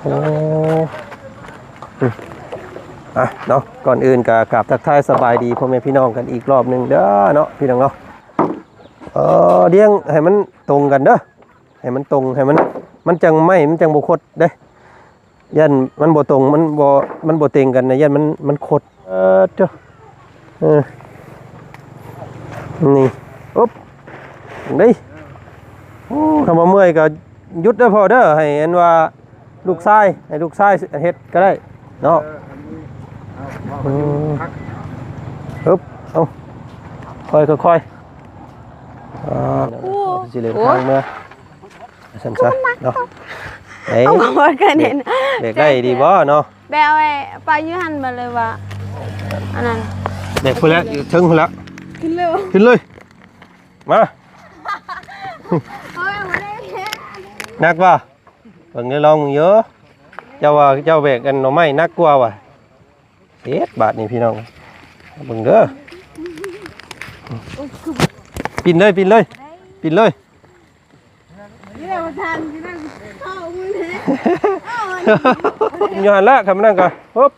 ໂອ້ ອືມ ອ່ະເນາະ ກ່ອນອື່ນກໍກາບທັກທາຍສະບາຍດີພໍ່ແມ່ພີ່ນ້ອງກັນອີກລອບໜຶ່ງເດີເນາະ ພີ່ນ້ອງເນາະ. ເອີ ລຽງໃຫ້ມັນຕົງກັນເດີ ໃຫ້ມັນຕົງ ໃຫ້ມັນ ມັນຈັ່ງໄມ້ ມັນຈັ່ງບໍ່ຄົດເດ້. ຢ້ານມັນບໍ່ຕົງ ມັນບໍ່ ມັນບໍ່ເຕັງກັນນະ ຢ້ານມັນ ມັນຄົດ. ເອີ ເຈົ້າ ເອີ ນີ້ ໂອບ ເດ້. ໂອ້ ຄັນວ່າເມື່ອຍກໍຢຸດເດີພໍ່ເດີ ໃຫ້ອັນວ່າລູກຊາຍ ໃຫ້ລູກຊາຍເຮັດກໍໄດ້ເນາະ. ເອີ ອັນນີ້ ເອົາ ເອີ ອຶບ ເອົາ ຄ່ອຍໆ ອ່າ ໂອ້ ຊິເລີນທາງເມືອ ຊັ້ນຊະເນາະ. ເອີ ເອົາ ບໍ່ເຄີຍເຫັນ ແບກໄດ້ດີບໍ່ເນາະ? ແບກໄວ້ປະຢູ່ຫັ້ນ ບໍ່ເລີຍວ່າ ອັນນັ້ນ ແບກພຸ້ນແຫຼະ ຢູ່ເທິງພຸ້ນລະ ຂຶ້ນເລີຍ ຂຶ້ນເລີຍ ມາ. ໂອ້ຍ ບໍ່ໄດ້ເຮັດ ໜັກບໍ່? ເບິ່ງເດີ ລອງເບິ່ງຢູ່. ເຈົ້າວ່າເຈົ້າແບກອັນໜໍ່ໄມ້ໜັກກວ່າວ່າ. ເຮັດບາດນີ້ພີ່ນ້ອງ ເບິ່ງເດີ ປີນເລີຍ ປີນເລີຍ ປີນເລີຍ. ນີ້ແຫຼະບໍ່ທັນ ຢູ່ນັ້ນເຂົ້າມືແທ້ ຢູ່ຫັ້ນລະ ຄັນນັ້ນກໍ ໂອບ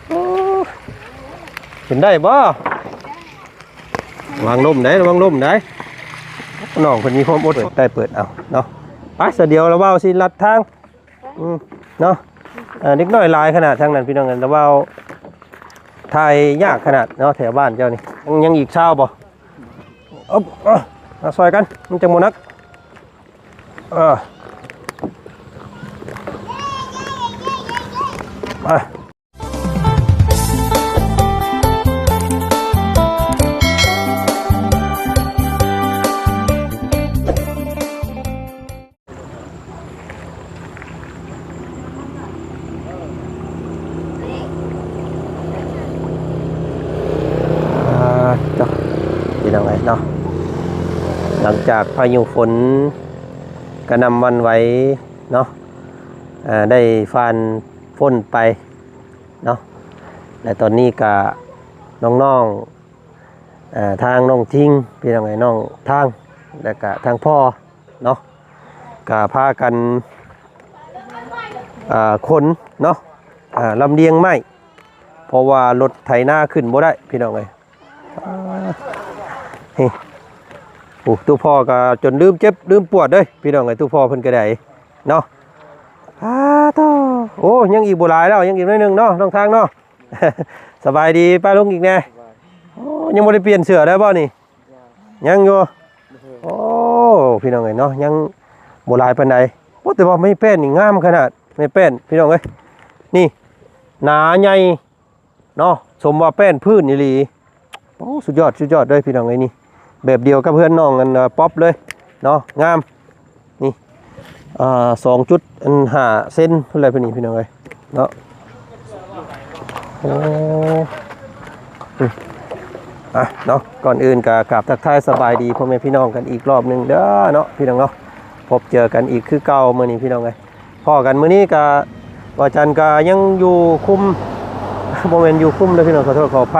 ໂອ້ ເປັນໄດ້ບໍ່? ລະວັງລົ້ມໄດ໋ ລະວັງລົ້ມໄດ໋. ນ້ອງເພິ່ນມີຄວາມອົດທົນ ໄດ້ເປີດເອົາເນາະ. ໄປ ສະດຽວລະເວົ້າຊິລັດທາງ ອືມ ເນາະ. ເອີ ເດັກນ້ອຍຫຼາຍຂະໜາດທາງນັ້ນ ພີ່ນ້ອງ ລະເວົ້າຖ່າຍຍາກຂະໜາດເນາະ ແຖວບ້ານເຈົ້ານີ້. ຍັງ ຍັງອີກຊາວບໍ່? ເອົາ ເອົາ ມາຊ່ອຍກັນ ມັນຈັ່ງບໍ່ໜັກ. ເອີ ໄປ. ອ່າ ເຈົ້າ ພີ່ນ້ອງເອີຍເນາະ ຫຼັງຈາກພາຍຸຝົນກະໜ່ຳຫວັ່ນໄຫວເນາະ ເອີ ໄດ້ຜ່ານພົ້ນໄປເນາະ ແລະ ຕອນນີ້ກະນ້ອງໆ ເອີ ທາງນ້ອງທິງ ພີ່ນ້ອງເອີຍ ນ້ອງທາງ ແລະກະທາງພໍ່ເນາະ ກະພາກັນ ເອີ ຂົນເນາະ ເອີ ລຳລຽງໄມ້ ເພາະວ່າລົດໄຖນາຂຶ້ນບໍ່ໄດ້ ພີ່ນ້ອງເອີຍ. ອ່າ ນີ້ ໂອ້ ຕູ້ພໍ່ກໍຈົນລືມເຈັບລືມປວດເດ້ ພີ່ນ້ອງເອີຍ ຕູ້ພໍ່ເພິ່ນກໍໄດ້ເນາະ. ອາໂທ້ ໂອ້ ຍັງອີກບໍ່ຫຼາຍແລ້ວ ຍັງອີກໜ້ອຍໜຶ່ງເນາະ ນ້ອງທາງເນາະ. ສະບາຍດີປ້າລຸງອີກແດ່. ໂອ້ ຍັງບໍ່ໄດ້ປ່ຽນເສື້ອໄດ້ບໍ່ນີ້? ຍັງຢູ່. ໂອ້ ພີ່ນ້ອງເອີຍເນາະ ຍັງບໍ່ຫຼາຍປານໃດ. ໂອ້ ແຕ່ວ່າໄມ້ແປ້ນນີ້ງາມຂະໜາດ ໄມ້ແປ້ນ ພີ່ນ້ອງເອີຍ ນີ້ ໜາໃຫຍ່ເນາະ ສົມວ່າແປ້ນພື້ນອີ່ຫຼີ. ໂອ້ ສຸດຍອດ ສຸດຍອດເລີຍ ພີ່ນ້ອງເອີຍ ນີ້ ແບບດຽວກັບເຮືອນນ້ອງ ອັນ ເອີ ປັອບເລີຍເນາະ ງາມ. ນີ້ ອ່າ ສອງຈຸດຫ້າເຊັນພຸ້ນແຫຼະ ພີ່ນ້ອງເອີຍເນາະ. ໂອ້ ອືມ ອ່ະເນາະ ກ່ອນອື່ນກໍກາບທັກທາຍສະບາຍດີພໍ່ແມ່ພີ່ນ້ອງກັນອີກລອບໜຶ່ງເດີເນາະ ພີ່ນ້ອງເນາະ. ພົບເຈີກັນອີກຄືເກົ່າມື້ນີ້ ພີ່ນ້ອງເອີຍ ພໍ້ກັນມື້ນີ້ກໍ ບ່າວຈັນກໍຍັງຢູ່ຄຸມ ບໍ່ແມ່ນຢູ່ຄຸມເດີພີ່ນ້ອງ ຂໍໂທດຂໍອະໄພ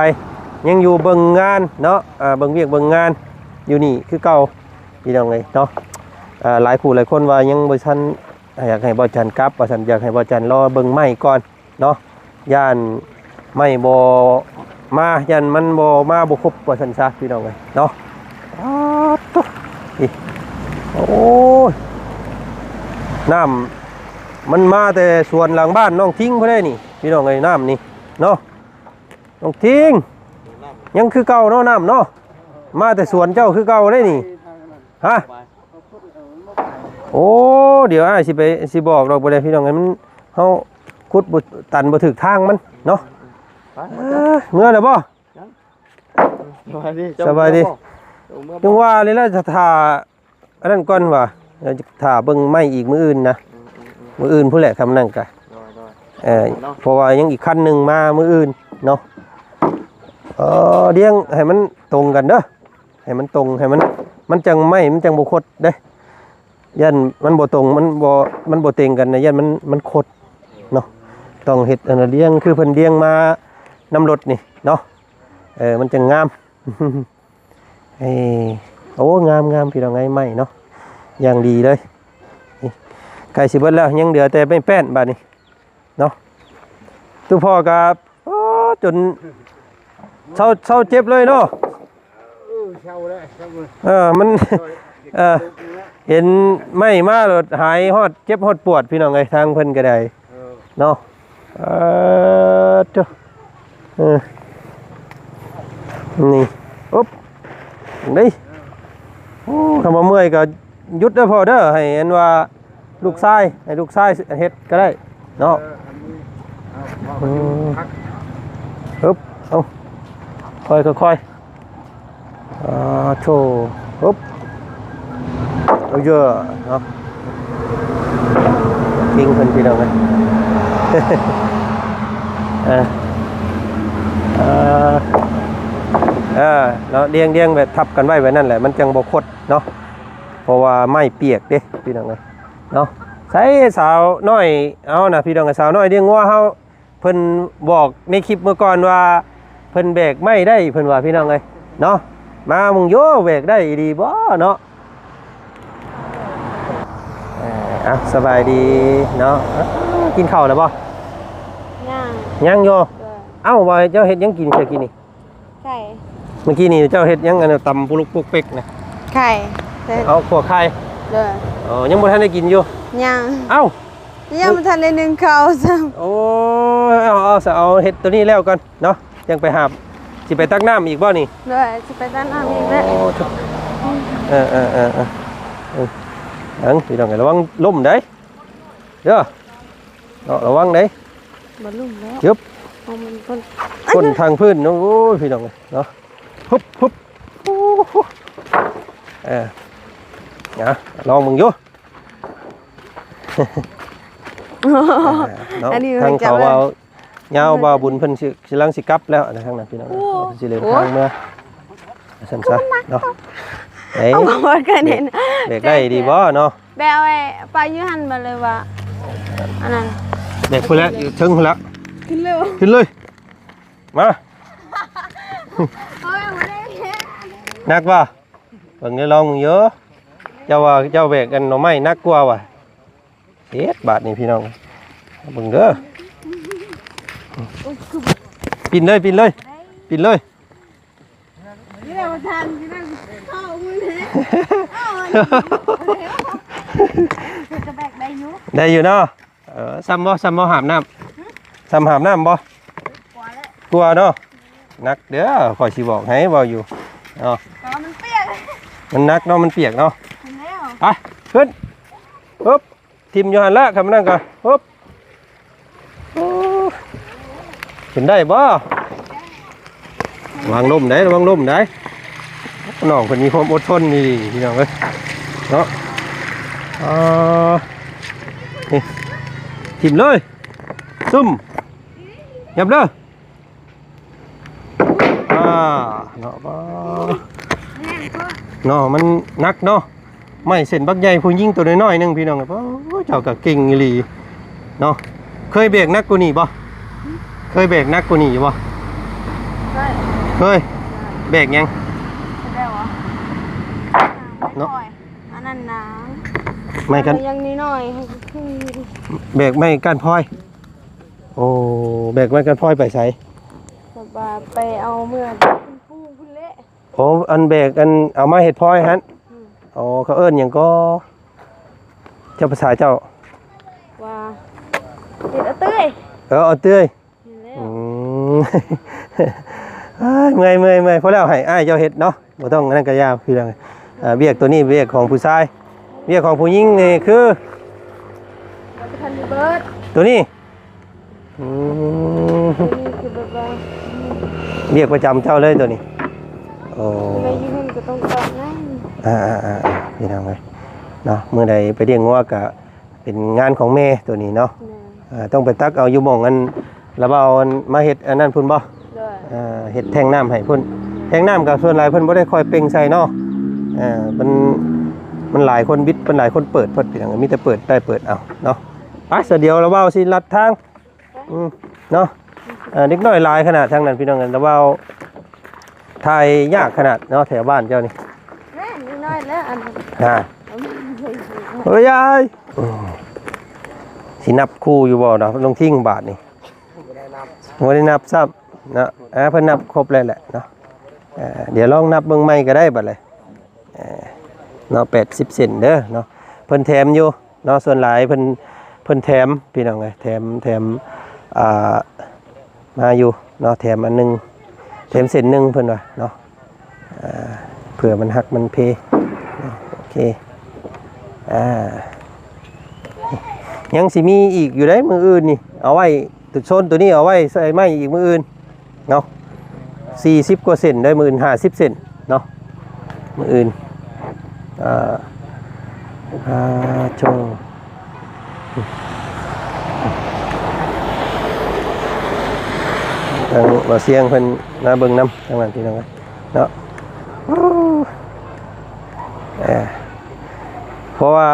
ຍັງຢູ່ເບິ່ງງານເນາະ ເບິ່ງວຽກເບິ່ງງານຢູ່ນີ້ຄືເກົ່າ ພີ່ນ້ອງເອີຍເນາະ. ຫຼາຍຜູ້ຫຼາຍຄົນວ່າຍັງບໍ່ທັນ ຢາກໃຫ້ບ່າວຈັນກັບວ່າຊັ້ນ ຢາກໃຫ້ບ່າວຈັນລໍເບິ່ງໄມ້ກ່ອນເນາະ ຢ້ານໄມ້ບໍ່ມາ ຢ້ານມັນບໍ່ມາບໍ່ຄົບວ່າຊັ້ນຊະ ພີ່ນ້ອງເອີຍເນາະ. ອາໂທ້ ນີ້ ໂອ້ຍ ນ້ຳມັນມາແຕ່ສວນຫຼັງບ້ານນ້ອງທິງພຸ້ນເດ້ນີ້ ພີ່ນ້ອງເອີຍ ນ້ຳນີ້ເນາະ. ນ້ອງທິງ ຍັງຄືເກົ່າເນາະ ນ້ຳເນາະ ມາແຕ່ສວນເຈົ້າຄືເກົ່າເດ້ນີ້ ຮະ. ໂອ້ ດຽວອ້າຍຊິໄປ ຊິບອກດອກ ບໍ່ໄດ້ ພີ່ນ້ອງ ໃຫ້ມັນ ເຮົາຂຸດບໍ່ ຕັນບໍ່ຖືກທາງມັນເນາະ. ໄປ ເອີ ເມືອແລ້ວບໍ່? ຍັງ ສະບາຍດີ ສະບາຍດີ ເຈົ້າເມືອບໍ່? ເຈົ້າເມືອບໍ່? ຈັ່ງວ່ານີ້ແຫຼະ ຖ້າ ອັນນັ້ນກ່ອນວ່າ ຖ້າເບິ່ງໄມ້ອີກມື້ອື່ນນະ ອືມໆໆ ມື້ອື່ນພຸ້ນແຫຼະ ຄ່ຳນັ້ນກະ ໂດຍໆ ເອີ ເນາະ ເພາະວ່າຍັງອີກຄັນໜຶ່ງມາມື້ອື່ນເນາະ. ເອີ ລຽງໃຫ້ມັນຕົງກັນເດີ ໃຫ້ມັນຕົງ ໃຫ້ມັນ ມັນຈັ່ງໄມ້ ມັນຈັ່ງບໍ່ຄົດເດ້. ຢ້ານມັນບໍ່ຕົງ ມັນບໍ່ ມັນບໍ່ເຕັງກັນນະ ຢ້ານມັນ ມັນຄົດເນາະ. ຕ້ອງເຮັດອັນລຽງ ຄືເພິ່ນລຽງມານຳລົດນີ້ເນາະ ເອີ ມັນຈັ່ງງາມ. ເອີ ໂອ້ ງາມໆ ພີ່ນ້ອງເອີຍ ໄມ້ເນາະ ຢ່າງດີເລີຍ. ນີ້ ໃກ້ຊິເບິດແລ້ວ ຍັງເຫຼືອແຕ່ໄມ້ແປ້ນບາດນີ້ເນາະ. ຕູ້ພໍ່ກໍ ໂອ້ ຈົນເຊົາ ເຊົາເຈັບເລີຍເນາະ. ເອີ ເຊົາແລ້ວ ເຊົາແລ້ວ ເອີ ມັນ ເອີ ເຫັນໄມ້ມາໂລດຫາຍຮອດເຈັບຮອດປວດ ພີ່ນ້ອງເອີຍ ທາງເພິ່ນກໍໄດ້ ເອີ ເນາະ. ເອີ ໂທ້ ເອີ ນີ້ ໂອບ ນີ້ ໂອ້ ຄຳວ່າເມື່ອຍກໍຢຸດເດີພໍ່ເດີ ໃຫ້ອັນວ່າລູກຊາຍ ໃຫ້ລູກຊາຍເຮັດກໍໄດ້ເນາະ. ເອີ ອັນນີ້ ເອົາ ເອົາ ອືມ ພັກ ອຶບ ເອົາ ຄ່ອຍໆ ອ່າ ໂທ້ ອຶບ ເອົາເຢີເນາະ ກິງເພິ່ນ ພີ່ນ້ອງເອີຍ ເອີ ເອີ ເອີ ເນາະ ລຽງ ລຽງແບບທັບກັນໄວ້ແບບນັ້ນແຫຼະ ມັນຈັ່ງບໍ່ຄົດເນາະ ເພາະວ່າໄມ້ປຽກເດ້ ພີ່ນ້ອງເອີຍ ເນາະ. ໃສສາວນ້ອຍເຮົານະ ພີ່ນ້ອງເອີຍ ສາວນ້ອຍລ້ຽງງົວເຮົາ ເພິ່ນບອກໃນຄລິບເມື່ອກ່ອນວ່າ ເພິ່ນແບກໄມ້ໄດ້ ເພິ່ນວ່າ ພີ່ນ້ອງເອີຍເນາະ. ມາເບິ່ງຢູ່ ແບກໄດ້ອີ່ຫຼີບໍ່ເນາະ. ເອີ ເອົາ ສະບາຍດີເນາະ. ເອົ້າ ກິນເຂົ້າແລ້ວບໍ່? ຍັງ ຍັງຢູ່. ໂດຍ. ເອົ້າ ວ່າເຈົ້າເຮັດຫຍັງກິນ ເຈົ້າກິນນີ້? ໄຂ່. ເມື່ອກີ້ນີ້ເຈົ້າເຮັດຫຍັງ ອັນຕຳປຸລຸກປຸກເປັກນະ? ໄຂ່. ເອົາ ຂົ້ວໄຂ່. ໂດຍ. ອໍ ຍັງບໍ່ທັນໄດ້ກິນຢູ່? ຍັງ. ເອົ້າ ຍັງບໍ່ທັນໄດ້ໜຶ້ງເຂົ້າຊ້ຳ. ໂອ້ຍ ເອົາ ເອົາ ເອົາ ເຮັດໂຕນີ້ແລ້ວກ່ອນເນາະ ຈັ່ງໄປຫາບ. ຊິໄປຕັກນ້ຳອີກບໍ່ນີ້? ໂດຍ ຊິໄປຕັກນ້ຳອີກແລ້ວ. ໂອ້ ເອີ ເອີ ເອີ ເອີ ເອີ ເອີ ເອີ ພີ່ນ້ອງ ລະວັງລົ້ມໄດ໋ເດີ ເນາະ ລະວັງເດ້. ບໍ່ລົ້ມແລ້ວ. ຊຶບ ເອົາມັນ ກົ້ນທາງພື້ນເນາະ. ໂອ້ຍ ພີ່ນ້ອງເນາະ ຮຶບ ຮຶບ ໂອ້ໂຫ ເອີ ນະ ລອງເບິ່ງຢູ່ ເອີ ເນາະ. ອັນນີ້ທາງເຂົາເວົ້າຍາວ ບ່າວບຸນເພິ່ນຊິ ກຳລັງຊິກັບແລ້ວນະ ທາງນັ້ນ ພີ່ນ້ອງ ໂອ້ ເພິ່ນຊິເດີນທາງເມືອ ວ່າຊັ້ນຊະເນາະ. ເອີ ເອົາ ບໍ່ໄດ້ເຫັນ ແບກໄດ້ດີບໍ່ເນາະ? ແບກໄວ້ປະຢູ່ຫັ້ນ ບໍ່ເລີຍວ່າ ອັນນັ້ນ ແບກພຸ້ນແຫຼະ ຢູ່ເທິງພຸ້ນລະ ຂຶ້ນເລີຍ ຂຶ້ນເລີຍ. ມາ ໂອ້ຍ ບໍ່ໄດ້ເຮັດ ໜັກບໍ່? ເບິ່ງເດີ ລອງເບິ່ງຢູ່. ເຈົ້າວ່າເຈົ້າແບກອັນໜໍ່ໄມ້ໜັກກວ່າວ່າ ເຮັດບາດນີ້ພີ່ນ້ອງ ເບິ່ງເດີ. ປີນເລີຍ ປີນເລີຍ ປີນເລີຍ. ນີ້ແຫຼະວ່າທ່ານ ເຂົ້າມືແທ້ ເອົາ ຈະແບກໄດ້ຢູ່ ໄດ້ຢູ່ເນາະ. ເອີ ຊ້ຳບໍ່ ຊ້ຳບໍ່ ຫາບນ້ຳ ຊ້ຳຫາບນ້ຳບໍ່? ກົວເນາະ ໜັກເດີ ຂ້ອຍຊິບອກໃຫ້ ເວົ້າຢູ່ເນາະ ມັນປຽກ ມັນໜັກເນາະ ມັນປຽກເນາະ. ໄປ ຂຶ້ນ ປຶບ ຖິ້ມຢູ່ຫັ້ນລະ ຄຳນັ້ນກໍ ປຶບ ໂອ້ ຂຶ້ນໄດ້ບໍ່? ລະວັງລົ້ມໄດ໋ ລະວັງລົ້ມໄດ໋. ນ້ອງເພິ່ນມີຄວາມອົດທົນດີໆ ພີ່ນ້ອງເອີຍເນາະ. ເອີ ນີ້ ຖິ້ມເລີຍ ຊຶມ ຫຍັບເດີ. ອ່າ ເນາະ ເນາະ ມັນໜັກເນາະ ໄມ້ເສັ້ນບັກໃຫຍ່ ຜູ້ຍິງໂຕນ້ອຍໆໜຶ່ງ ພີ່ນ້ອງ. ໂອ້ຍ ເຈົ້າກໍເກັ່ງອີ່ຫຼີເນາະ. ເຄີຍແບກໜັກກວ່ານີ້ບໍ່? ເຄີຍແບກໜັກກວ່ານີ້ຢູ່ບໍ່? ເຄີຍ ເຄີຍ. ແບກຫຍັງ? ເນາະ ອັນນັ້ນນະ ໄມ້ກັນ ຍັງນ້ອຍໆ ແບກໄມ້ກ້ານພອຍ. ໂອ້ ແບກໄມ້ກ້ານພອຍໄປໃສ? ແບບວ່າໄປເອົາເມືອ ເປັນຜູ້ພຸ້ນແຫຼະ. ໂອ້ ອັນແບກ ອັນເອົາມາເຮັດພອຍຫັ້ນ. ອືມ ໂອ້ ເຂົາເອີ້ນຫຍັງກໍ? ເຈົ້າພາສາເຈົ້າ ວ່າເຮັດເອົາເຕີຍ. ເອີ ເອົາເຕີຍ. ນີ້ແຫຼະ ອືມ ເອີຍ ເມື່ອຍໆໆ ພໍແລ້ວ ໃຫ້ອ້າຍເຈົ້າເຮັດເນາະ ບໍ່ຕ້ອງອັນນັ້ນກໍຢ່າ ພີ່ນ້ອງ. ອ່າ ວຽກໂຕນີ້ວຽກຂອງຜູ້ຊາຍ ວຽກຂອງຜູ້ຍິງນີ້ຄື ບໍ່ທັນໄດ້ເບິດ ໂຕນີ້. ອືມ ນີ້ຄືແບບວ່າ ວຽກປະຈຳເຈົ້າເລີຍໂຕນີ້. ໂອ້ ໄປຢູ່ເຮືອນກໍຕ້ອງຕອກນ້ຳ. ອ່າໆໆ ພີ່ນ້ອງເອີຍເນາະ ມື້ໃດໄປລ້ຽງງົວກະເປັນງານຂອງແມ່ໂຕນີ້ເນາະ. ແມ່ນ ເອີ ຕ້ອງໄປຕັກເອົາຢູ່ໝ່ອງອັນລະບ່າວອັນມາເຮັດອັນນັ້ນພຸ້ນບໍ່? ໂດຍ ເອີ ເຮັດແທງນ້ຳໃຫ້ພຸ້ນ. ແທງນ້ຳກໍສ່ວນຫຼາຍເພິ່ນບໍ່ໄດ້ຄ່ອຍເປັ່ງໃສ່ເນາະ. ເອີ ມັນ ມັນຫຼາຍຄົນບິດ ເພິ່ນຫຼາຍຄົນເປີດເພິ່ນ ພີ່ນ້ອງ ມີແຕ່ເປີດໄດ້ເປີດເອົາເນາະ. ໄປ ສະ ດຽວລະບ່າວຊິລັດທາງ ອືມ ເນາະ. ເອີ ເດັກນ້ອຍຫຼາຍຂະໜາດທາງນັ້ນ ພີ່ນ້ອງ ລະບ່າວຖ່າຍຍາກຂະໜາດເນາະ ແຖວບ້ານເຈົ້ານີ້. ແມ່ນ ເດັກນ້ອຍແລ້ວ ອັນ ອ່າ ເອີຍ ຍາຍ ອືມ ຊິນັບຄູ່ຢູ່ບໍ່ເນາະ ນ້ອງທິງບາດນີ້? ບໍ່ໄດ້ນັບ ບໍ່ໄດ້ນັບຊ້ຳເນາະ. ອ່າ ເພິ່ນນັບຄົບແລ້ວແຫຼະເນາະ. ອ່າ ດຽວລອງນັບເບິ່ງໃໝ່ກໍໄດ້ບາດນີ້. ເອີ ເນາະ ແປດສິບເຊັນເດີເນາະ ເພິ່ນແຖມຢູ່ເນາະ. ສ່ວນຫຼາຍເພິ່ນ ເພິ່ນແຖມ ພີ່ນ້ອງເອີຍ ແຖມ ແຖມ ອ່າ ມາຢູ່ເນາະ ແຖມອັນໜຶ່ງ ແຖມເສັ້ນໜຶ່ງເພິ່ນວ່າເນາະ. ອ່າ ເພື່ອມັນຫັກມັນເພເນາະ. ໂອເຄ ອ່າ ຍັງຊິມີອີກຢູ່ເດ້ມື້ອື່ນນີ້ ເອົາໄວ້ໂຊນໂຕນີ້ ເອົາໄວ້ໃສ່ໄມ້ອີກມື້ອື່ນເນາະ. ສີ່ສິບກວ່າເຊັນເດ້ ມື້ອື່ນ ຫ້າສິບເຊັນເນາະ ມື້ອື່ນ. ອ່າ ອ່າ ໂຈ ທາງບ່າວຊຽງເພິ່ນມາເບິ່ງນຳ ທາງນັ້ນ ພີ່ນ້ອງເນາະ. ເອີ ເພາະວ່າ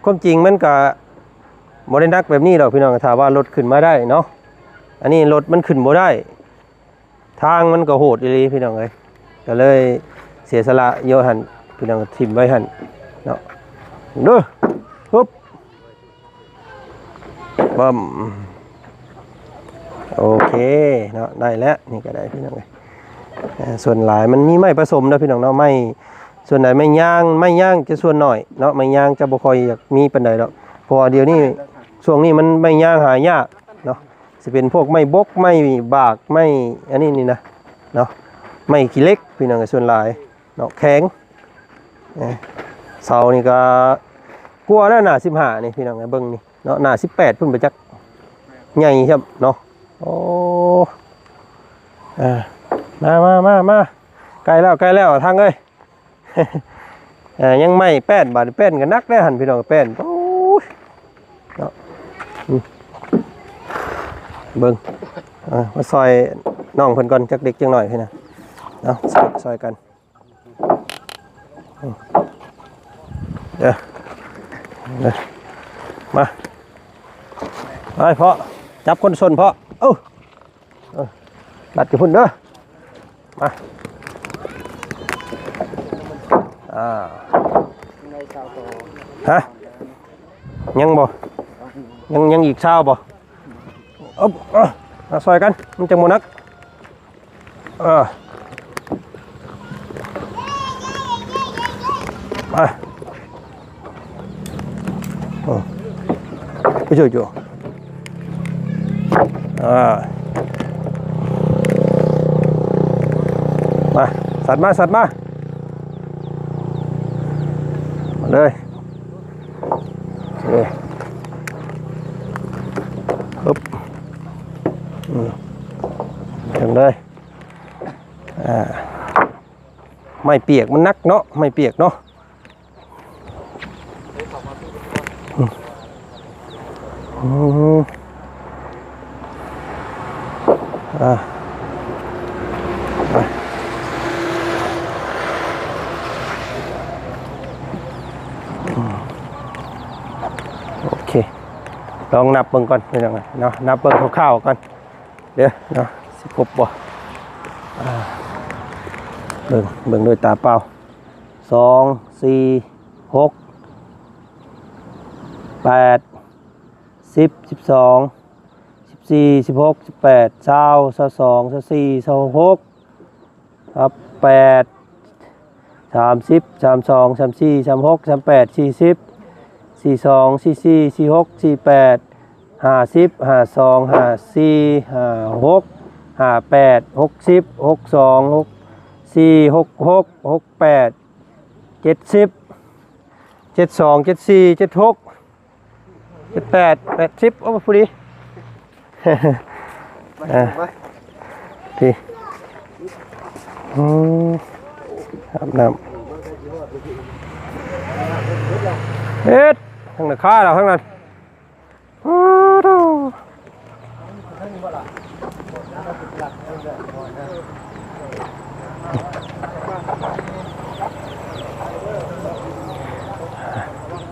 ຄວາມຈິງມັນກະບໍ່ໄດ້ໜັກແບບນີ້ດອກ ພີ່ນ້ອງ ຖ້າວ່າລົດຂຶ້ນມາໄດ້ເນາະ. ອັນນີ້ລົດມັນຂຶ້ນບໍ່ໄດ້ ທາງມັນກໍໂຫດອີ່ຫຼີ ພີ່ນ້ອງເອີຍ ກໍເລີຍເສຍສະຫຼະຢູ່ຫັ້ນ ພີ່ນ້ອງ ຖິ້ມໄວ້ຫັ້ນເນາະ. ເດີ ປຶບ ບຶ້ມ ໂອເຄເນາະ ໄດ້ແລ້ວ ນີ້ກໍໄດ້ ພີ່ນ້ອງເອີຍ. ເອີ ສ່ວນຫຼາຍມັນມີໄມ້ປະສົມເດີ ພີ່ນ້ອງເນາະ ໄມ້ ສ່ວນໃຫຍ່ໄມ້ຍາງ ໄມ້ຍາງຈະສ່ວນໜ້ອຍເນາະ ໄມ້ຍາງຈະບໍ່ຄ່ອຍຢາກມີປານໃດດອກ ເພາະວ່າດຽວນີ້ ຊ່ວງນີ້ມັນໄມ້ຍາງຫາຍາກເນາະ. ຊິເປັນພວກໄມ້ບົກ ໄມ້ບາກ ໄມ້ອັນນີ້ນີ້ນະເນາະ ໄມ້ຂີ້ເຫຼັກ ພີ່ນ້ອງເອີຍ ສ່ວນຫຼາຍເນາະ ແຂງ. ເອີ ເສົານີ້ກໍກວ່າແລ້ວ ໜ້າສິບຫ້ານີ້ ພີ່ນ້ອງເອີຍ ເບິ່ງນີ້ເນາະ ໜ້າສິບແປດພຸ້ນໄປຈັກ ໃຫຍ່ຊ້ຳເນາະ. ໂອ້ ເອີ ມາ ມາ ມາ ມາ ໃກ້ແລ້ວ ໃກ້ແລ້ວທາງເອີຍ. ເອີ ຍັງໄມ້ແປ້ນ ບາດນີ້ແປ້ນກໍໜັກແລ້ວຫັ້ນ ພີ່ນ້ອງ ແປ້ນ ໂອ້ຍ ເນາະ. ອືມ ເບິ່ງ ເອີ ມາຊ່ອຍນ້ອງເພິ່ນກ່ອນ ຈັກເລັກຈັກໜ້ອຍ ພີ່ນະເນາະ ຊ່ອຍ ຊ່ອຍກັນ. ອືມ ເດີ ເດີ ມາ ໄປເພາະ ຈັບຄົນຊົນເພາະ ເອົ້າ. ເອີ ລັດຢູ່ພຸ້ນເດີ ມາ ອ່າ ຮະ ຍັງບໍ່ ຍັງ ຍັງອີກຊາວບໍ່? ເອົາ ເອົາ ມາຊ່ອຍກັນ ມັນຈັ່ງບໍ່ໜັກ. ເອີ ມາ ໂອ້ ໂອ້ ໂອ້ ອ່າ ມາ ສັດມາ ສັດມາ ມາເລີຍ ໂອເຄ ປຶບ ອືມ ເຖິງເລີຍ ອ່າ ໄມ້ປຽກມັນໜັກເນາະ ໄມ້ປຽກເນາະ. ອືມ ອືມ ອ່າ ໄປ ອືມ ໂອເຄ ລອງນັບເບິ່ງກ່ອນ ພີ່ນ້ອງເນາະ ນັບເບິ່ງຄ່າວໆກ່ອນເດີເນາະ ຊິຄົບບໍ່ ອ່າ ເບິ່ງ ເບິ່ງດ້ວຍຕາເປົ່າ. ສອງ ສີ່ ຫົກ ແປດ ສິບ ສິບສອງ ສິບສີ່ ສິບຫົກ ສິບແປດ ຊາວ ຊາວສອງ ຊາວສີ່ ຊາວຫົກ ຊາວແປດ ສາມສິບ ສາມສອງ ສາມສີ່ ສາມຫົກ ສາມແປດ ສີ່ສິບ ສີ່ສອງ ສີ່ສີ່ ສີ່ຫົກ ສີ່ແປດ ຫ້າສິບ ຫ້າສອງ ຫ້າສີ່ ຫ້າຫົກ ຫ້າແປດ ຫົກສິບ ຫົກສອງ ຫົກສີ່ ຫົກຫົກ ຫົກແປດ ເຈັດສິບ ເຈັດສອງ ເຈັດສີ່ ເຈັດຫົກ ເຈັດແປດ ແປດສິບ ໂອ້ ພໍດີ ອ່າ ທີ່ ອືມ ອາບນ້ຳ ເຮັດ ທາງນັ້ນຄາແລ້ວ ທາງນັ້ນ ໂອ້ໂຫ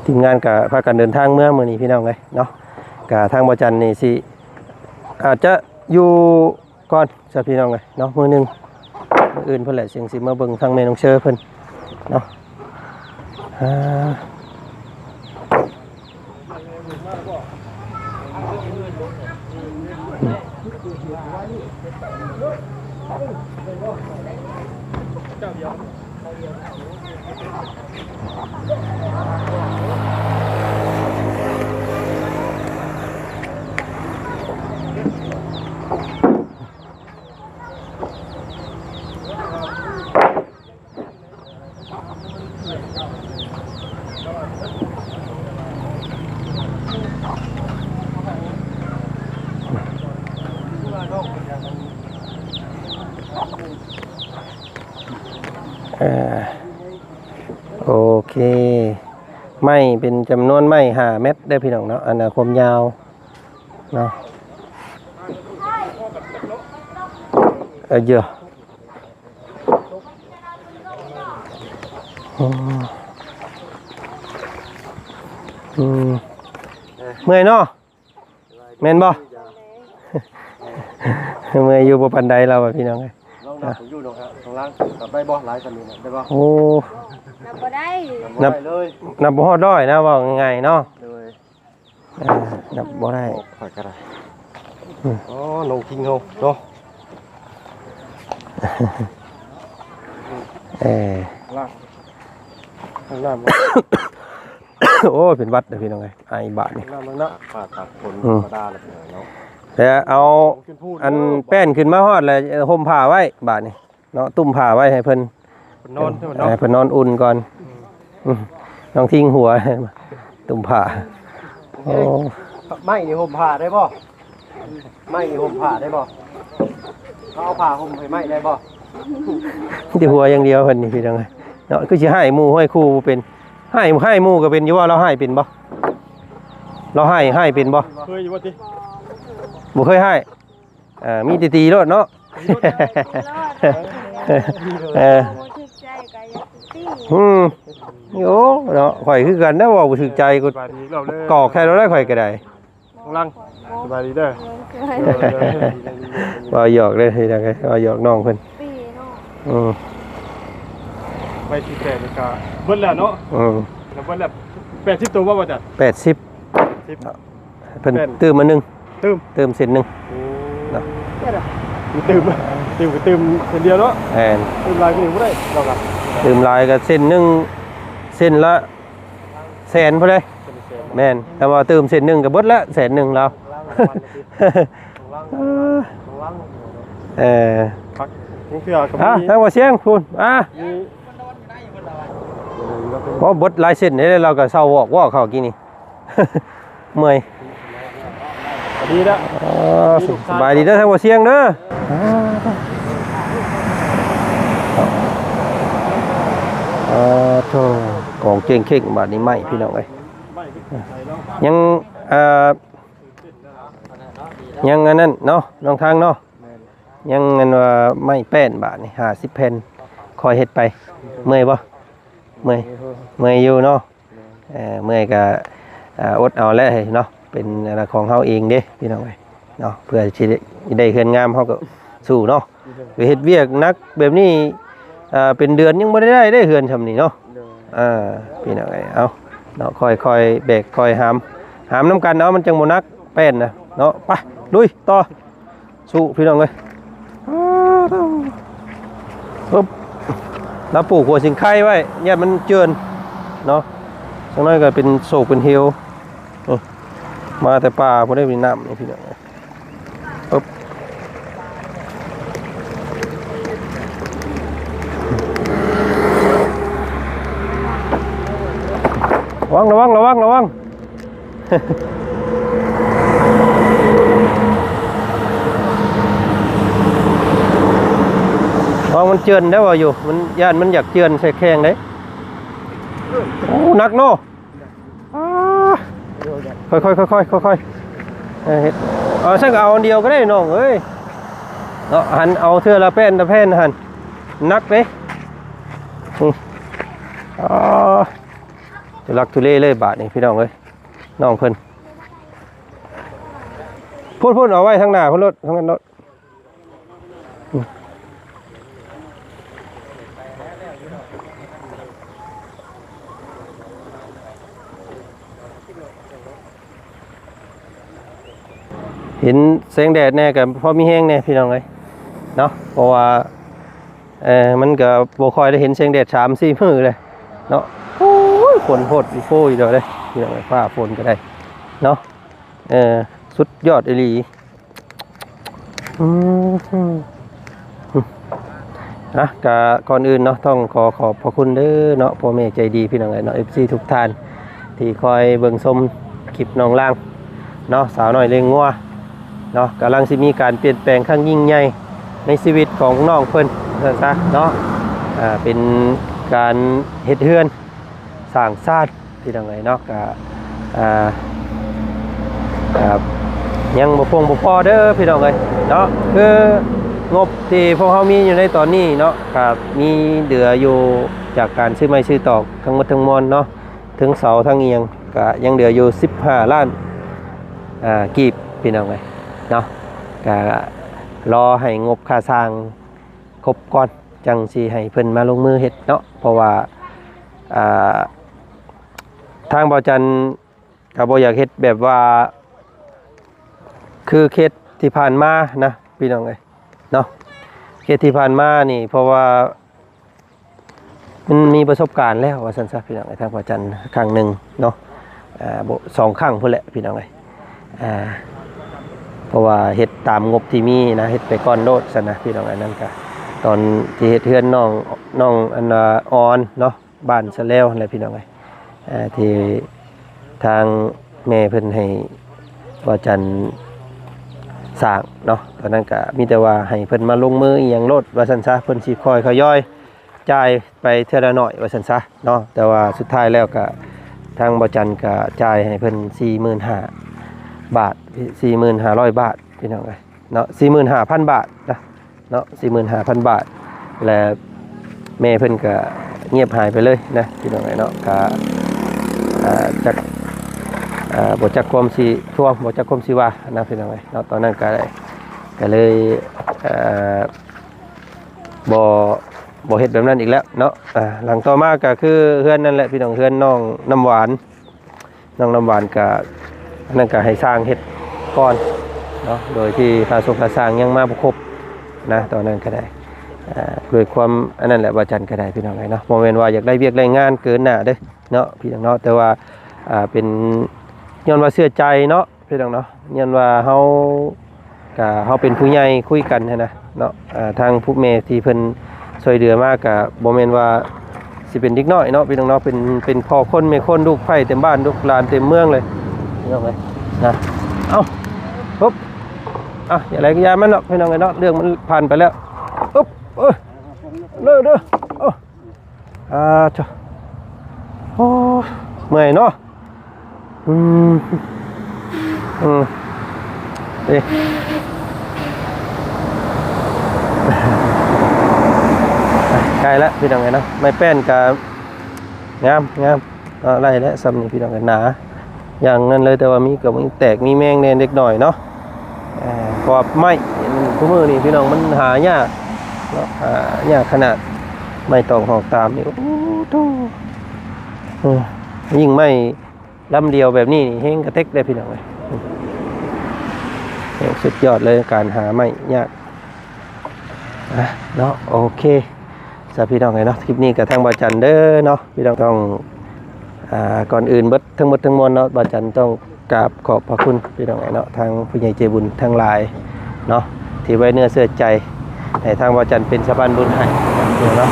ທີມງານກໍພາກັນເດີນທາງເມືອມື້ນີ້ ພີ່ນ້ອງເອີຍເນາະ. ກະທາງບໍ່ຈັນນີ້ຊິ ອາດຈະຢູ່ ກ່ອນຊະພີ່ນ້ອງເອີຍເນາະ ມື້ໜຶ່ງ ມື້ອື່ນເພິ່ນແຫຼະ ຈຶ່ງຊິມາເບິ່ງທາງແມ່ນ້ອງເຊີເພິ່ນເນາະ. ອ່າ ອ່າ ເອີ ໂອເຄ ໄມ້ເປັນຈຳນວນໄມ້ຫ້າແມັດເດີ້ພີ່ນ້ອງເນາະ ອັນນ່າຄວາມຍາວເນາະ ເອີເຢີ ອືມ ເມື່ອຍເນາະ ແມ່ນບໍ່? ເມື່ອຍຢູ່ ບໍ່ປານໃດລາວວ່າ ພີ່ນ້ອງເອີຍ ລອງນັບເບິ່ງຢູ່ເນາະ ຂ້າງຫຼັງນັບໄດ້ບໍ່? ຫຼາຍສ່ຳນີ້ນະ ໄດ້ບໍ່? ໂອ້ ນັບບໍ່ໄດ້ ນັບບໍ່ໄດ້ເລີຍ ນັບບໍ່ຮອດຮ້ອຍນະ ເວົ້າງ່າຍໆເນາະ ໂດຍ ເອີ ນັບບໍ່ໄດ້ ຂ້ອຍກໍໄດ້ ອືມ ອໍ ນ້ອງຄິງເຮົາເນາະ ເອີ ລ້າງ ລ້າງນ້ຳ ໂອ້ຍ ເປັນຫວັດເດີ້ພີ່ນ້ອງເອີຍ ໄອບາດນີ້ ນ້ຳມັນນະ ອາກາດຕາກຝົນ ອືມ ທຳມະດາແລ້ວເນາະ ແຕ່ເອົາ ກິນພູນ ອັນ ເດີ ແປ້ນຂຶ້ນມາຮອດແລ້ວ ຫົ່ມຜ້າໄວ້ບາດນີ້ເນາະ ຕຸ້ມຜ້າໄວ້ໃຫ້ເພິ່ນ ເພິ່ນນອນເນາະ ໃຫ້ເພິ່ນນອນອຸ່ນກ່ອນ ອືມ ອືມ ນ້ອງທິງຫົວ ຕຸ້ມຜ້າ ໂອ້ ໄມ້ນີ້ຫົ່ມຜ້າໄດ້ບໍ່? ໄມ້ນີ້ຫົ່ມຜ້າໄດ້ບໍ່? ເອົາຜ້າຫົ່ມໃຫ້ໄມ້ໄດ້ບໍ່? ມີແຕ່ຫົວຢ່າງດຽວເພິ່ນນີ້ ພີ່ນ້ອງເອີຍເນາະ ຄືຊິຮ້າຍໝູ່ຮ້າຍຄູ່ບໍ່ເປັນ ຮ້າຍ ຮ້າຍໝູ່ກໍເປັນຢູ່ບໍ່? ລາວຮ້າຍເປັນບໍ່? ລາວຮ້າຍ ຮ້າຍເປັນບໍ່? ເຄີຍຢູ່ບໍ່ຕິ? ບໍ່ເຄີຍຮ້າຍ ເອີ ມີແຕ່ຕີໂລດເນາະ ເອີ ບໍ່ຖືກໃຈກໍຢ່າໄປຕີ ອືມ ໂອ້ ເນາະ ຂ້ອຍຄືກັນນະ ເວົ້າບໍ່ຖືກໃຈກໍ ບາດນີ້ລອບເລີຍ ກອກແທ້ແລ້ວ ຂ້ອຍກໍໄດ້ ຂ້າງຫຼັງ ສະບາຍດີເດີ ເອີ ເວົ້າຫຍອກເດີ ເວົ້າຫຍອກນ້ອງເພິ່ນ ອືມ ໄປທີ່ແປດນີ້ກະເບິດແລ້ວເນາະ ອືມ ແລ້ວເບິດແລ້ວ ແປດສິບໂຕບໍ່ ວ່າຈັ່ງ ແປດສິບ ເພິ່ນ ແປດ ຕື່ມອັນໜຶ່ງ ຕື່ມ ຕື່ມເສັ້ນໜຶ່ງ ໂອ້ ເນາະ ຕື່ມ ຕື່ມ ຕື່ມເສັ້ນດຽວເນາະ ແມ່ນ ຕື່ມຫຼາຍກວ່ານີ້ບໍ່ໄດ້ ເຮົາກະ ຕື່ມຫຼາຍກະເສັ້ນໜຶ່ງ ເສັ້ນລະ ແສນພຸ້ນເດ້ ແມ່ນ ແຕ່ວ່າຕື່ມເສັ້ນໜຶ່ງກໍເບິດລະແສນໜຶ່ງລາວ ເອີ ບາງເທື່ອກໍມີ ອ່ະ ທາງບໍ່ສຽງພຸ້ນ ອ່ະ ມີ ບໍ່ເບິດຫຼາຍເສັ້ນເດ້ ລາວກໍເຊົາວອກວອກເຂົ້າກີ້ນີ້ ເມື່ອຍ ດີລະ ເອີ ສະບາຍດີເດີ ທາງບໍ່ສຽງເດີ ເອີ ໂທ້ ກອງເກັ່ງເຄັ່ງບາດນີ້ໄມ້ ພີ່ນ້ອງເອີຍ ຍັງ ເອີ ຍັງອັນນັ້ນເນາະ ນ້ອງທາງເນາະ ຍັງອັນວ່າໄມ້ແປ້ນບາດນີ້ ຫ້າສິບແຜ່ນ ຄ່ອຍເຮັດໄປ ເມື່ອຍບໍ່? ເມື່ອຍ ເມື່ອຍຢູ່ເນາະ ເອີ ເມື່ອຍກະ ອ່າ ອົດເອົາແຫຼະເນາະ ເປັນອັນຂອງເຮົາເອງເດ້ພີ່ນ້ອງເອີຍເນາະ ເພື່ອຊິໄດ້ເຮືອນງາມເຮົາກໍສູ້ເນາະ ໄປເຮັດວຽກໜັກແບບນີ້ ອ່າ ເປັນເດືອນຍັງບໍ່ໄດ້ໄດ້ເດ້ເຮືອນຊ່ຳນີ້ເນາະ ອ່າ ພີ່ນ້ອງເອີຍ ເອົາເນາະ ຄ່ອຍໆແບກຄ່ອຍຫາມ ຫາມນຳກັນເອົາ ມັນຈັ່ງບໍ່ໜັກແປ້ນນະເນາະ ໄປລຸຍຕໍ່ ສູ້ພີ່ນ້ອງເອີຍ ປຶບ ລາວປູກຫົວສິງໄຄໄວ້ ຢ້ານມັນເຈື່ອນເນາະ ຈັກໜ້ອຍກໍເປັນໂສກເປັນເຫວ ເອີ ມາແຕ່ປ່າພຸ້ນເດ້ ມີນ້ຳນີ້ພີ່ນ້ອງເອີຍ ປຶບ ລະວັງ ລະວັງ ລະວັງ ລະວັງ. ລະວັງມັນເຈື່ອນໄດ້ບໍ່ຢູ່ ມັນ ຢ້ານມັນຢາກເຈື່ອນໃສ່ແຂ້ງເດ້. ໂອ້ ໜັກເນາະ. ອ້າ ຄ່ອຍໆ ຄ່ອຍໆ ເອີ ເຮັດ ເອົາ ຊັ້ນກໍເອົາອັນດຽວກໍໄດ້ນ້ອງເອີຍ ເນາະ ຫັ້ນເອົາເທື່ອລະແຜ່ນລະແຜ່ນຫັ້ນ ໜັກເດ້. ອື ອ້າ ທຸລັກທຸເລເລີຍບາດນີ້ພີ່ນ້ອງເອີຍ. ນ້ອງເພິ່ນ ພຸ້ນໆ ເອົາໄວ້ທາງໜ້າພຸ້ນໂລດ ທາງນັ້ນໂລດ. ອື ໂ ເຫັນແສງແດດແດ່ກໍພໍມີແຮງແດ່ພີ່ນ້ອງເອີຍເນາະ ເພາະວ່າ ເອີ ມັນກໍບໍ່ຄ່ອຍໄດ້ເຫັນແສງແດດສາມສີ່ມື້ເລີຍເນາະ. ໂອ້ຍ ຝົນໂພດອີໂພຢູ່ດອກເດ້ ພີ່ນ້ອງເອີຍ ຟ້າຝົນກໍໄດ້ເນາະ. ເອີ ສຸດຍອດອີ່ຫຼີ. ອືມ ອ່ະ ກະກ່ອນອື່ນເນາະ ຕ້ອງຂໍຂອບພະຄຸນເດີເນາະ ພໍ່ແມ່ໃຈດີ ພີ່ນ້ອງເອີຍເນາະ ເອັຟຊີທຸກທ່ານ ທີ່ຄອຍເບິ່ງຊົມຄລິບນ້ອງລາງເນາະ ສາວນ້ອຍລ້ຽງງົວເນາະ. ກຳລັງຊິມີການປ່ຽນແປງຄັ້ງຍິ່ງໃຫຍ່ໃນຊີວິດຂອງນ້ອງເພິ່ນ ວ່າຊັ້ນຊະເນາະ. ອ່າ ເປັນການເຮັດເຮືອນ ສ້າງຊານ ພີ່ນ້ອງເອີຍເນາະ. ກະ ອ່າ ກະຍັງບໍ່ພຽງບໍ່ພໍເດີພີ່ນ້ອງເອີຍເນາະ. ຄືງົບທີ່ພວກເຮົາມີຢູ່ໃນຕອນນີ້ເນາະ ກະມີເຫຼືອຢູ່ຈາກການຊື້ໄມ້ຊື້ຕອກທັງໝົດທັງມວນເນາະ ເຖິງເສົາທັງອີ່ຫຍັງ ກະຍັງເຫຼືອຢູ່ສິບຫ້າລ້ານ ອ່າ ກີບ ພີ່ນ້ອງເອີຍເນາະ. ກະລໍໃຫ້ງົບຄ່າສ້າງຄົບກ່ອນ ຈັ່ງຊິໃຫ້ເພິ່ນມາລົງມືເຮັດເນາະ ເພາະວ່າ ອ່າ ທາງບ່າວຈັນກໍບໍ່ຢາກເຮັດແບບວ່າ ຄືເຂດທີ່ຜ່ານມານະ ພີ່ນ້ອງເອີຍເນາະ. ເຂດທີ່ຜ່ານມານີ້ ເພາະວ່າມັນມີປະສົບການແລ້ວ ວ່າຊັ້ນຊະ ພີ່ນ້ອງເອີຍ ທາງບ່າວຈັນຄັ້ງໜຶ່ງເນາະ ອ່າ ບໍ່ ສອງຄັ້ງພຸ້ນແຫຼະ ພີ່ນ້ອງເອີຍ. ອ່າ ເພາະວ່າເຮັດຕາມງົບທີ່ມີນະ ເຮັດໄປກ່ອນໂລດຊັ້ນນະ ພີ່ນ້ອງ. ອັນນັ້ນກະຕອນທີ່ເຮັດເຮືອນນ້ອງ ນ້ອງ ອັນວ່າ ອອນເນາະ ບ້ານສະແລວຫັ້ນແຫຼະ ພີ່ນ້ອງເອີຍ ເອີ ທີ່ທາງແມ່ເພິ່ນໃຫ້ບ່າວຈັນສ້າງເນາະ. ຕອນນັ້ນກະມີແຕ່ວ່າໃຫ້ເພິ່ນມາລົງມືອີ່ຫຍັງໂລດ ວ່າຊັ້ນຊະ ເພິ່ນຊິຄ່ອຍທະຍອຍຈ່າຍໄປເທື່ອລະໜ້ອຍ ວ່າຊັ້ນຊະເນາະ. ແຕ່ວ່າສຸດທ້າຍແລ້ວກະ ທາງບ່າວຈັນກະຈ່າຍໃຫ້ເພິ່ນສີ່ໝື່ນຫ້າບາດ ສີ່ໝື່ນຫ້າຮ້ອຍບາດ ພີ່ນ້ອງເອີຍເນາະ ສີ່ໝື່ນຫ້າພັນບາດນະ ເນາະ ສີ່ໝື່ນຫ້າພັນບາດ ແລະ ແມ່ເພິ່ນກະງຽບຫາຍໄປເລີຍນະ ພີ່ນ້ອງເອີຍເນາະ. ກະ ອ່າ ຈັກ ອ່າ ບໍ່ຈັກຄວາມຊິທ້ວງ ບໍ່ຈັກຄວາມຊິວ່ານະ ພີ່ນ້ອງເອີຍເນາະ. ຕອນນັ້ນກະ ກະເລີຍ ເອີ ບໍ່ ບໍ່ເຮັດແບບນັ້ນອີກແລ້ວເນາະ. ອ່າ ຫຼັງຕໍ່ມາກະຄືເຮືອນນັ້ນແຫຼະ ພີ່ນ້ອງ ເຮືອນນ້ອງນ້ຳຫວານ ນ້ອງນ້ຳຫວານກະ ອັນນັ້ນກະໃຫ້ຊ່າງເຮັດກ່ອນເນາະ ໂດຍທີ່ຄ່າຊົງຄ່າຊ່າງຍັງມາບໍ່ຄົບນະ ຕອນນັ້ນກະໄດ້. ອ່າ ດ້ວຍຄວາມອັນນັ້ນແຫຼະ ບ່າວຈັນກະໄດ້ ພີ່ນ້ອງເອີຍເນາະ ບໍ່ແມ່ນວ່າຢາກໄດ້ວຽກໄດ້ງານເກີນໜ້າເດີເນາະ ພີ່ນ້ອງເນາະ. ແຕ່ວ່າ ອ່າ ເປັນ ຍ້ອນວ່າເຊື່ອໃຈເນາະ ພີ່ນ້ອງເນາະ ຍ້ອນວ່າເຮົາ ກະເຮົາເປັນຜູ້ໃຫຍ່ຄຸຍກັນຫັ້ນນະເນາະ. ອ່າ ທາງຜູ້ແມ່ທີ່ເພິ່ນຊ່ວຍເຫຼືອມາກະບໍ່ແມ່ນວ່າຊິເປັນເດັກນ້ອຍເນາະ ພີ່ນ້ອງເນາະ ເປັນ ເປັນພໍ່ຄົນແມ່ຄົນ ລູກໃພ້ເຕັມບ້ານ ລູກຫຼານເຕັມເມືອງເລີຍ ພີ່ນ້ອງເອີຍນະ. ເອົ້າ ຮຶບ ອ່ະ ຢ່າໄຫຼກໍຢ່າມັນເນາະ ພີ່ນ້ອງເອີຍເນາະ ເລື່ອງມັນຜ່ານໄປແລ້ວ. ອຶບ ເອີ ເດີ ເດີ ເອົາ ອ່າ ໂອ້ ເມື່ອຍເນາະ. ອືມ ອືມ ເອີ ໃກ້ແລ້ວ ພີ່ນ້ອງເອີຍເນາະ. ໄມ້ແປ້ນກະງາມ ງາມ ເນາະ ໄດ້ແລ້ວ ຊ່ຳນີ້ ພີ່ນ້ອງເອີຍ ໜາ ຢ່າງນັ້ນເລີຍ. ແຕ່ວ່າມີ ກໍມີແຕກມີແມງແດ່ເລັກນ້ອຍເນາະ. ເອີ ເພາະວ່າໄມ້ ທຸກມື້ນີ້ ພີ່ນ້ອງ ມັນຫາຍາກເນາະ ຫາຍາກຂະໜາດ ໄມ້ຕອກຫອກຕາມນີ້ ໂອ້ໂຫ ເອີ ຍິ່ງໄມ້ລຳດຽວແບບນີ້ນີ້ ແຮງກະເຕັກເດ້ ພີ່ນ້ອງເອີຍ ແຮງສຸດຍອດເລີຍ ການຫາໄມ້ຍາກ ອ່ະ ເນາະ. ໂອເຄ ສະ ພີ່ນ້ອງເອີຍເນາະ ຄລິບນີ້ກະທາງບ່າວຈັນເດີເນາະ ພີ່ນ້ອງ. ຕ້ອງ ອ່າ ກ່ອນອື່ນເບິດ ທັງໝົດທັງມວນເນາະ ບ່າວຈັນຕ້ອງກາບຂອບພະຄຸນ ພີ່ນ້ອງເອີຍເນາະ ທາງຜູ້ໃຫຍ່ໃຈບຸນທັງຫຼາຍເນາະ ທີ່ໄວ້ເນື້ອເຊື່ອໃຈໃຫ້ທາງບ່າວຈັນເປັນສະພານບຸນໃຫ້ເນາະ.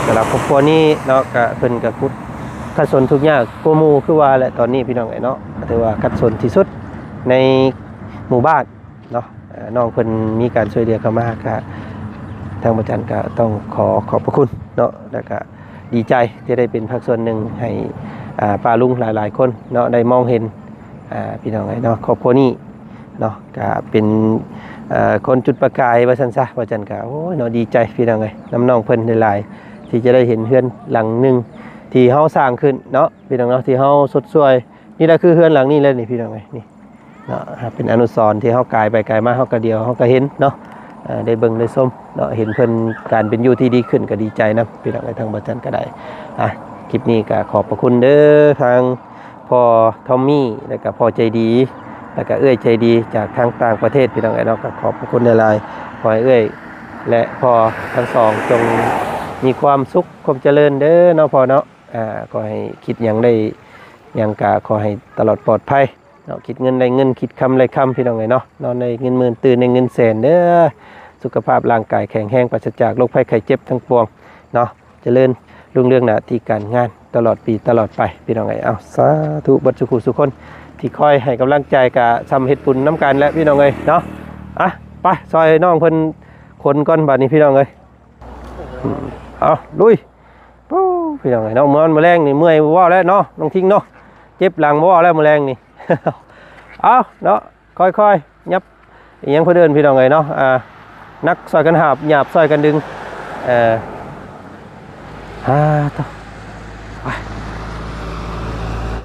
ສຳລັບຄອບຄົວນີ້ເນາະ ກະເພິ່ນກະຂຸດຂັດສົນທຸກຍາກກວ່າໝູ່ ຄືວ່າແຫຼະ ຕອນນີ້ ພີ່ນ້ອງເອີຍເນາະ ຖືວ່າຂັດສົນທີ່ສຸດໃນໝູ່ບ້ານ ເນາະ. ເອີ ນ້ອງເພິ່ນມີການຊ່ວຍເຫຼືອເຂົ້າມາ ກະທາງບ່າວຈັນກະຕ້ອງຂໍຂອບພະຄຸນເນາະ ແລ້ວກະດີໃຈທີ່ໄດ້ເປັນພາກສ່ວນໜຶ່ງໃຫ້ ອ່າ ປ້າລຸງຫຼາຍໆຄົນເນາະ ໄດ້ມອງເຫັນ ອ່າ ພີ່ນ້ອງເອີຍເນາະ ຄອບຄົວນີ້ເນາະ ກະເປັນ ເອີ ຄົນຈຸດປະກາຍວ່າຊັ້ນຊະ. ບ່າວຈັນກະ ໂອ້ຍເນາະ ດີໃຈ ພີ່ນ້ອງເອີຍ ນຳນ້ອງເພິ່ນຫຼາຍໆ ທີ່ຈະໄດ້ເຫັນເຮືອນຫຼັງໜຶ່ງທີ່ເຮົາສ້າງຂຶ້ນເນາະ ພີ່ນ້ອງເນາະ ທີ່ເຮົາຊົດຊ່ວຍ. ນີ້ແຫຼະ ຄືເຮືອນຫຼັງນີ້ແຫຼະນີ້ ພີ່ນ້ອງເອີຍ ນີ້ ເນາະ ເປັນອະນຸສອນທີ່ເຮົາກາຍໄປກາຍມາ ເຮົາກະດຽວເຮົາກະເຫັນເນາະ ເອີ ໄດ້ເບິ່ງໄດ້ຊົມເນາະ ເຫັນເພິ່ນ ການເປັນຢູ່ທີ່ດີຂຶ້ນ ກະດີໃຈນຳ ພີ່ນ້ອງເອີຍ ທາງບ່າວຈັນກະໄດ້. ອ່ະ ຄລິບນີ້ກະຂອບພະຄຸນເດີ ທາງພໍ່ທອມມີ ແລ້ວກະພໍ່ໃຈດີ ແລ້ວກໍເອື້ອຍໃຈດີຈາກທາງຕ່າງປະເທດ ພີ່ນ້ອງເອີຍເນາະ ກໍຂອບພະຄຸນຫຼາຍໆ. ຂໍໃຫ້ເອື້ອຍ ແລະ ພໍ່ທັງສອງ ຈົ່ງມີຄວາມສຸກຄວາມຈະເລີນເດີເນາະພໍ່ເນາະ. ອ່າ ຂໍໃຫ້ຄິດຫຍັງໄດ້ຫຍັງ ກໍຂໍໃຫ້ຕະຫຼອດປອດໄພເນາະ, ຄິດເງິນໄດ້ເງິນ ຄິດຄຳໄດ້ຄຳ ພີ່ນ້ອງເອີຍເນາະ. ນອນໄດ້ເງິນໝື່ນ ຕື່ນໄດ້ເງິນແສນເດີ. ສຸຂະພາບຮ່າງກາຍແຂງແຮງ ປາສະຈາກໂລກໄພໄຂ້ເຈັບທັງປວງເນາະ. ຈະເລີນຮຸ່ງເຮືອງໜ້າທີ່ການງານຕະຫຼອດປີຕະຫຼອດໄປ ພີ່ນ້ອງເອີຍ. ເອົາ ສາທຸເບິດສູ່ຜູ້ສູ່ຄົນທີ່ຄອຍໃຫ້ກຳລັງໃຈ ກະຊ່ຳເຮັດບຸນນຳກັນແຫຼະ ພີ່ນ້ອງເອີຍເນາະ. ອ່ະ ໄປຊ່ອຍນ້ອງເພິ່ນຂົນກ່ອນບາດນີ້ ພີ່ນ້ອງເອີຍ. ອືມ ເອົາ ລຸຍ. ໂອ້ ພີ່ນ້ອງເອີຍເນາະ ມື້ ມື້ແລງນີ້ເມື່ອຍບໍ່ເວົ້າແລ້ວເນາະ ນ້ອງທິງເນາະ, ເຈັບຫຼັງບໍ່ເວົ້າແລ້ວມື້ແລງນີ້. ເອົາເນາະ ຄ່ອຍໆຫຍັບ ອີຫຍັງເພິ່ນເອີ້ນ ພີ່ນ້ອງເອີຍເນາະ. ອ່າ ໜັກຊ່ອຍກັນຫາບ ຫຍາບຊ່ອຍກັນດຶງ. ເອີ ອ່າ ໂທ້ ໄປ